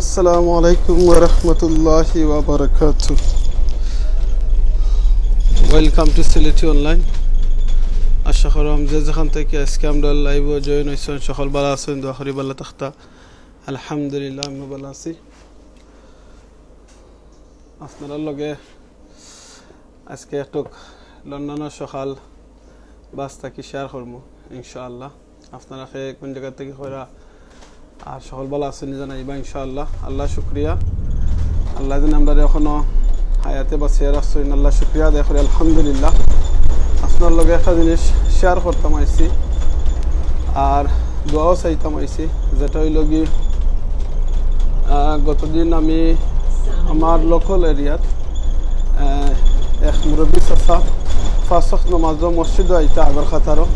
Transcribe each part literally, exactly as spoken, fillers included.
আসসালামু আলাইকুম ওয়া রাহমাতুল্লাহি ওয়া বারাকাতুহু। Welcome to সিলেটি অনলাইন। আশা করলাম যে যেখান থাকি আজকে আমরার লাইভো জয়েন অইছইন, সকল ভালা আছইন, দোয়া করি ভালা থাকতা। আলহামদুলিল্লাহ, আমি ভালা আছি। আপনারার লগে আজকে একটু লন্ডনর সকাল বাস থাকি শেয়ার করমু ইনশাআল্লাহ। আপনারা কে কোন জাগা থাকি কইরা আর সকল ভালা আছইন নি জানাইবা ইনশাআল্লাহ। আল্লাহ শুক্রিয়া, আল্লাহ যেন আমরারে অখনো হায়াতে বাঁচাইয়া রাখছইন, আল্লাহ শুক্রিয়া আদায় করি আলহামদুলিল্লাহ। আপনারার লগে একটা জিনিস শেয়ার করতাম আইছি আর দোয়াও চাইতাম আইছি, যেটা অইলো গি, আহ, গতদিন আমি আমার লোকাল এরিয়াত, আহ, এক মুরব্বী চাচা পাঁচ ওয়াক্ত নামাজো মসজিদো আইতা আগর কাতারো,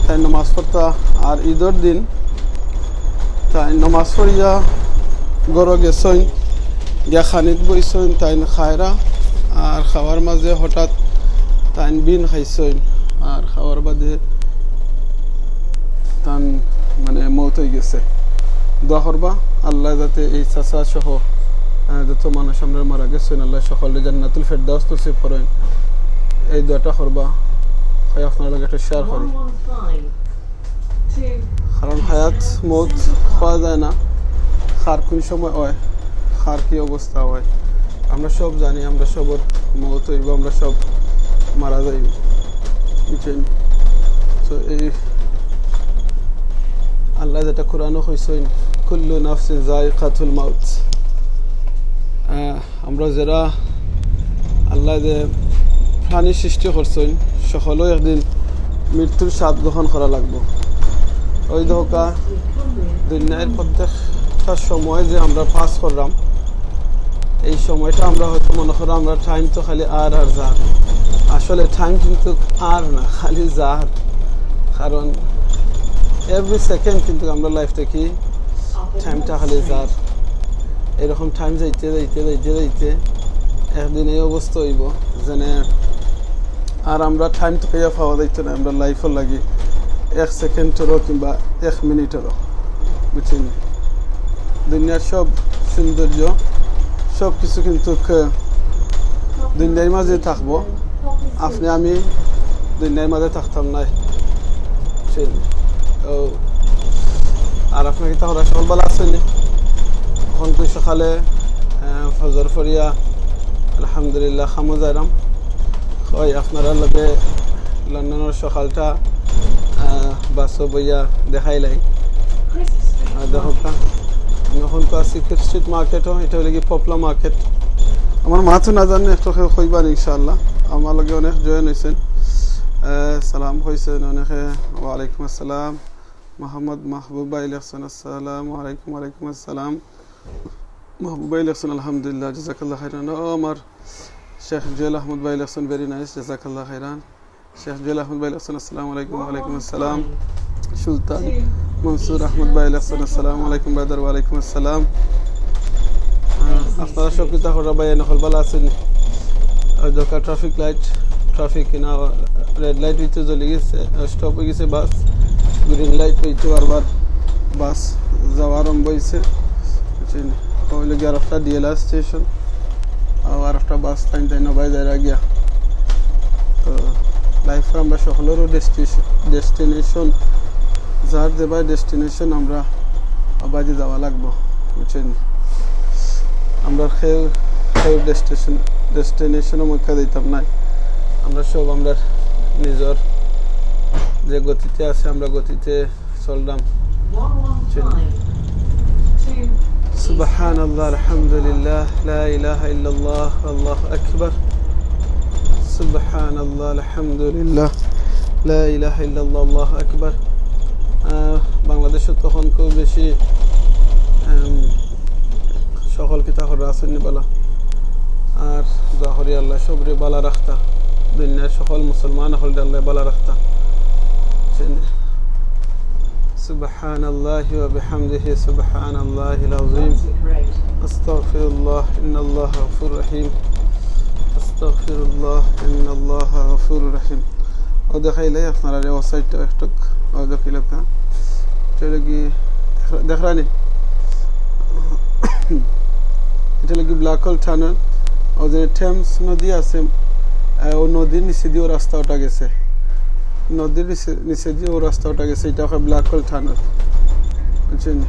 তাইন নামাজ পড়তা। আর ঈদর দিন তাইন নামাজ পড়িয়া ঘরো গেছইন, গিয়া খানিত বইছইন, তাইন খাইরা আর খাওয়ার মাঝে হঠাৎ তাইন বিন খাইছইন, আর খাওয়ার বাদে তান মানে মউত অইগেছে। দোয়া করবা আল্লায় যাতে এই চাচা সহ, আহ, যত মানুষ আমরার মারা গেছইন, আল্লায় সকলরে জান্নাতুল ফেরদাউস নসিব করইন। এই দোয়াটা করবা। হয় আপনারার লগে একটু শেয়ার করি, কারণ হায়াত মউত কওয়া যায় না, কার কোন সময় অয়, কার কি অবস্থা অয়। আমরা সব জানি, আমরা সবর মউত অইবো, আমরা সব মারা যাইবো, বুঝছইন? তো এই আল্লায় যেটা কোরআনো কইছইন, "কুল্লু নাফসিন যায়িকাতুল মাউত।" আহ, আমরা যেরা আল্লায় যে প্রাণী সৃষ্টি করছইন, সকলেউ একদিন মৃত্যুর স্বাদ গ্রহণ করা লাগবো। ওই দেখউক্কা দুনিয়ার প্রত্যেকটা সময় যে আমরা পাস কররাম, এই সময়টা আমরা হয়তো মনে কররাম আমরা টাইম তো খালি আর আর যার, আসলে টাইম কিন্তু আর না, খালি যার। কারণ এভরি সেকেন্ড কিন্তু আমরা লাইফ থাকি টাইমটা খালি যার। এরকম টাইম যাইতে যাইতে যাইতে যাইতে একদিন এই অবস্থা অইবো যেন আর আমরা টাইম তো পাওয়া যাইতো না আমরা লাইফর লাগি, এক সেকেন্ডরও কিংবা এক মিনিটরও, বুঝছইন? দুনিয়ার সব সৌন্দর্য, সব কিছু কিন্তু ক-, দুনিয়ার মাঝে থাকবো। আপনে আমি দুনিয়ার মাঝে থাকতাম নায়। সেই, ও, আর আপনারা কিতা করা, সকল ভালা আছইন নি? অখন তো সকালে, আহ, ফজর পড়িয়া আলহামদুলিল্লাহ কামো যাইরাম। ওই আপনারার লগে লন্ডনর সকালটা, আহ, বাসো বইয়া দেখাইলাই। আর দেখউক্কা, আমি অখন তো আছি কিপ স্ট্রিট মার্কেটো, এটা অইলো গি পপুলার মার্কেট। আমার মাত হুনা যায় নি, একটু কেউ কইবা নি ইনশাআল্লাহ। আমার লগে অনেক জয়েন অইছইন, আহ, সালাম কইছইন অনেকে, ওয়ালাইকুম আসসালাম। মোহাম্মদ মাহবুব ভাই লেখছইন, আসসালামু আলাইকুম। ওয়ালাইকুম আসসালাম। মাহবুব ভাই লেখছইন, আলহামদুলিল্লাহ, জাযাকাল্লাহ খাইরান। ও আমার শেখ জুয়েল আহমদ ভাই লেখছইন, ভেরি নাইস, জাযাকাল্লাহ খাইরান। শেখ জুয়েল আহমদ ভাই লেখছইন, আসসালামু আলাইকুম। ওয়ালাইকুম আসসালাম। সুলতান মনসুর আহমদ ভাই লেখছইন, আসসালামু আলাইকুম ব্রাদার। ওয়ালাইকুম আসসালাম। আহ, আপনারা সব কিতা করা ভাই, নকল ভালা আছইন নি? ওই দেখউক্কা ট্রাফিক লাইট, ট্রাফিক কিনা রেড লাইট অইতে জ্বলি গেছে, স্টপ অই গেছে বাস। গ্রিন লাইট অইতে বারবার বাস যাওয়া আরম্ভ অইছে, বুঝছইন নি? অইলো গি আরোকটা ডিএলআর স্টেশন, আরোকটা বাস টাইম টাইম ভাই যাইরা গিয়া। তো লাইফর আমরা সকলরও ডেস্টিনেশন, যার যেবায় ডেস্টিনেশন আমরা অবায়দি যাওয়া লাগবো, বুঝছইন নি? আমরা কেউ, কেউ ডেস্টিনেশন, ডেস্টিনেশনো মুখ্যা দিতাম নায়। আমরা সব আমরা নিজর যে গতিতে আছে, আমরা গতিতে চলরাম। সুবহানাল্লাহ, আলহামদুলিল্লাহ, লা ইলাহা ইল্লাল্লাহ, আল্লাহু আকবার। সুবহানাল্লাহ, আলহামদুলিল্লাহ, লা ইলাহা ইল্লাল্লাহ, আল্লাহু আকবার। আহ, বাংলাদেশো তখন খুব বেশি, আম, সকল কিতা করা আছইন নি ভালা। আর দোয়া করি আল্লায় সবরে ভালা রাখতা, দুনিয়ার সকল মুসলমান অকলরে আল্লায় ভালা রাখতা। সুবহানাল্লাহি ওয়া বিহামদিহি, সুবহানাল্লাহিল আযীম। আস্তাগফিরুল্লাহ, ইন্নাল্লাহা গফুরুর রহিম। আস্তাগফিরুল্লাহ, ইন্নাল্লাহা গফুরুর রহিম। ও দেখাইলাই আপনারারে ও সাইডটা একটু, ও দেখিলাউক্কা। চলে গিয়ে দেখরা-, দেখরা নি? এটা লাগি ব্ল্যাক হোল টানেল। ও যে টেমস নদী আছে, আহ, ও নদীর নিচে দিয়েও রাস্তা ওটা গেছে। নদীর নিচে, নিচে দিয়েও রাস্তা ওটা গেছে, এটা হয় ব্ল্যাক হোল টানেল। বুঝছেন?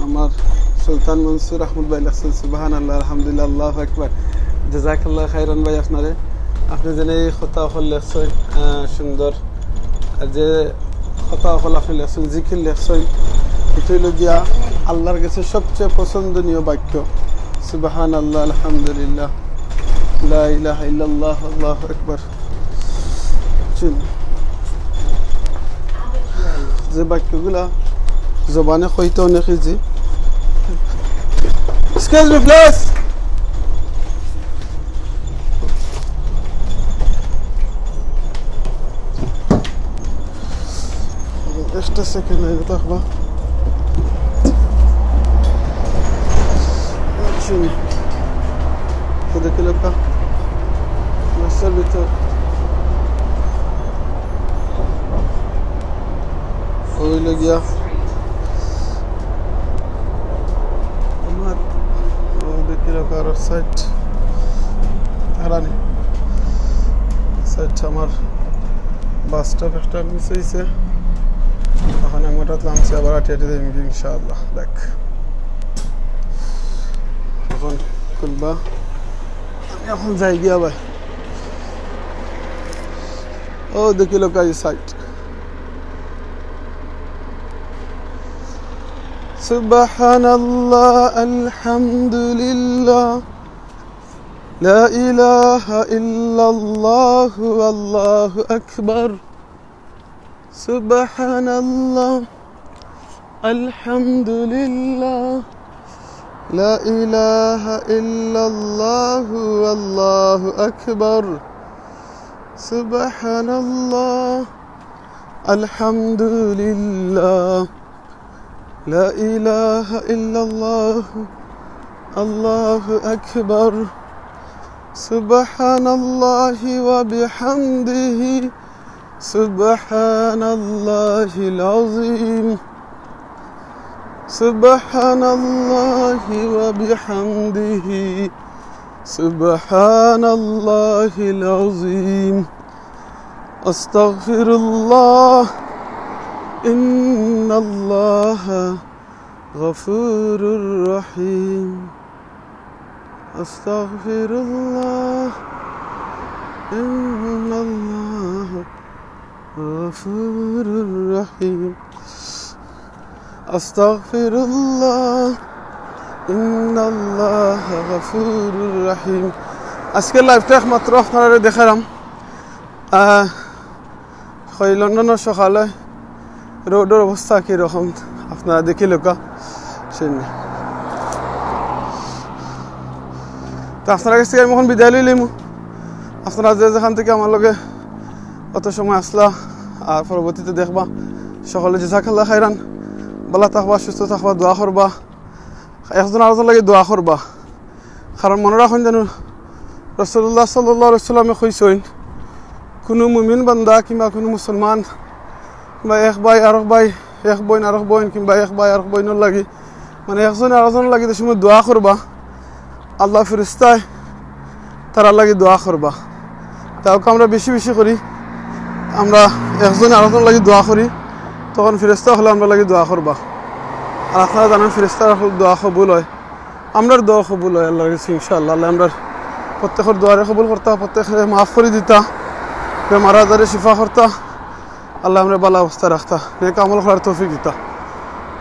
আমার সুলতান মনসুর আহমদ ভাই লেখছেন, "সুবহানাল্লাহ, আলহামদুলিল্লাহ, আল্লাহু আকবার।" জাযাকাল্লাহ খাইরান ভাই, আপনারে, আপনি যেন এই কথা অকল লেখছেন, আহ, সুন্দর। আর যে কথা অকল আপনি লেখছেন, জিকির লেখছেন, এটা হইল গিয়া আল্লাহর কাছে সবচেয়ে পছন্দনীয় বাক্য। সুবহানাল্লাহ, আলহামদুলিল্লাহ, লা ইলাহা ইল্লাল্লাহ, আল্লাহু আকবার। বুঝছেন? যে বাক্যগুলা জবানে কইতে অনেক ইজি। Excuse me, please. একটা সেকেন্ড আইলে থাকবা। আচ্ছা। তো দেখি লোকটা। রাস্তার ভিতর। ওই লগিয়া। আমার, ও দেখি লোক আরো সাইড। হারানি। সাইড আমার বাস স্টপ একটা মিস হইছে। এখন আমি হঠাৎ নামছি, আবার আটি আটি দেখিমু ইনশাআল্লাহ। দেখ। এখন খুলবা। আমি এখন যাই গিয়া ভাই। ও দেখি লোক আই সাইড। সুবহানাল্লাহ, আলহামদুলিল্লাহ, লা ইলাহা ইল্লাল্লাহু, আল্লাহু আকবার। সুবহানাল্লাহ, আলহামদুলিল্লাহ, লা ইলাহা ইল্লাল্লাহু, আল্লাহু আকবার। সুবহানাল্লাহ, আলহামদুলিল্লাহ, লা ইলাহা ইল্লাল্লাহু, আল্লাহু আকবার। সুবহানাল্লাহি ওয়া বিহামদিহি, সুবহানাল্লাহিল আযীম। সুবহানাল্লাহি ওয়া বিহামদিহি, সুবহানাল্লাহিল আযীম। আস্তাগফিরুল্লাহ, ইন্নাল্লাহা গফুরুর রহিম। আস্তাগফিরুল্লাহ, ইন্নাল্লাহা গফুরুর রহিম। আস্তাগফিরুল্লাহ, ইন্নাল্লাহা গফুরুর রহিম। আজকের লাইভটা একমাত্র আপনারারে দেখাইলাম। আহ, হয় লন্ডনর সকালে রোডর অবস্থা কিরকম আপনারা দেখিলাউক্কা। সেই নিয়া। তো আপনারার কাছ থাকি আমি এখন বিদায় লইলিমু। আপনারা যে যেখান থাকি আমার লগে অত সময় আছলা আর পরবর্তীতে দেখবা, সকলে জাযাকাল্লাহ খাইরান। ভালা থাকবা, সুস্থ থাকবা, দোয়া করবা। একজন আরকজন লাগি দোয়া করবা। কারণ মনো রাখইন যেন রাসূলুল্লাহ সাল্লাল্লাহু আলাইহি ওয়াসাল্লামে কইছইন, কুনু মুমিন বান্দা কিংবা কুনু মুসলমান কিংবা এক ভাই আরক ভাই, এক বইন আরক বইন কিংবা এক ভাই আরক বইনর লাগি, মানে একজনে আরকজনর লাগি যে সময় দোয়া করবা, আল্লার ফিরিস্তায় তারার লাগি দোয়া করবা। তাও আমরা বেশি বেশি করি, আমরা একজনে আরকজনর লাগি দোয়া করি, তখন ফিরিস্তা অকলে আমরার লাগি দোয়া করবা। আর আপনারা জানইন ফিরিস্তার দোয়া কবুল অয়, আমরার দোয়া কবুল অয় আল্লার কাছে ইনশাআল্লাহ। আল্লায় আমরার প্রত্যেকর দোয়ারে কবুল করতা, প্রত্যেকরে মাফ করি দিতা, বেমার আজারে শিফা করতা, আল্লায় আমরারে ভালা অবস্থায় রাখতা, নেক আমল করার তৌফিক দিতা।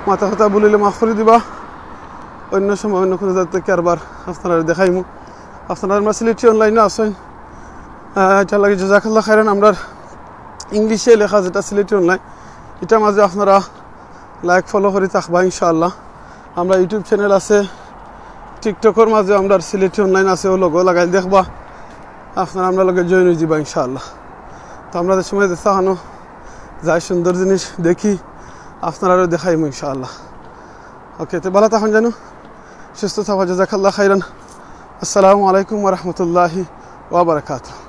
মাতা কথা বলিলে মাফ করি দিবা, অইন্য সময় অইন্য কুনু জাগা থাকি আরবার আপনারারে দেখাইমু। আপনারা আমরার সিলেটি অনলাইনো আছইন, আহ, ইটার লাগি জাযাকাল্লাহ খাইরান। আমরার ইংলিশে লেখা যেটা সিলেটি অনলাইন, ইটার মাঝে আপনারা like follow করি থাকবা ইনশাআল্লাহ। আমরার YouTube channel আছে, TikTok-অর মাঝে আমরার সিলেটি অনলাইন আছে, অউ logo লাগাইল দেখবা, আপনারা আমরার লগে join অইযিবা ইনশাআল্লাহ। তো আমরা যে সময় যেতা খানো যাই সুন্দর জিনিস দেখি, আপনারারেও দেখাইমু ইনশাআল্লাহ। OK, তো ভালা থাকইন যেন, সুস্থ থাকবা, জাযাকাল্লাহ খাইরান। আসসালামু আলাইকুম ওয়া রাহমাতুল্লাহি ওয়া বারাকাতুহু।